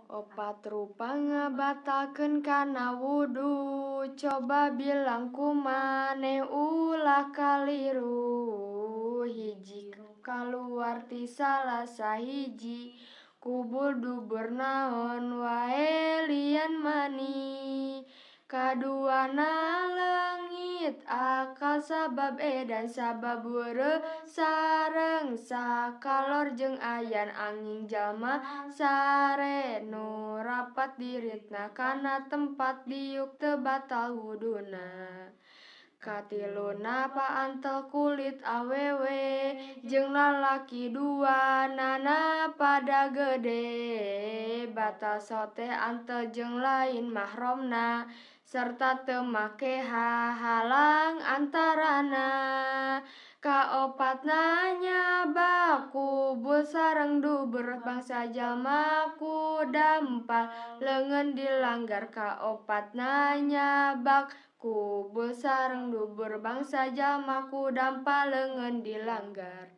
Opat rupa ngabatalkeun kana wudu, coba bilang ku maneh ulah kaliru. Hiji, kaluar ti salah sahiji kubul dubur naon wae lian mani. Kaduana, leungit akal sabab edan, sabab weureu sareng sakalor jeung ayan anging jalma sare nu rapat diritna kana tempat diuk teu batal wuduna. Katiluna, paantel kulit awewe jeung lalaki duanana pada gede, batal sote antel jeung lain mahromna sarta teu make hahalang antarana. Kaopatna, nyabak kubul sareng dubur bangsa jalma ku dampal leungeun dilanggar. Kaopatna, nyabak kubul sareng dubur bangsa jalma ku dampal leungeun dilanggar.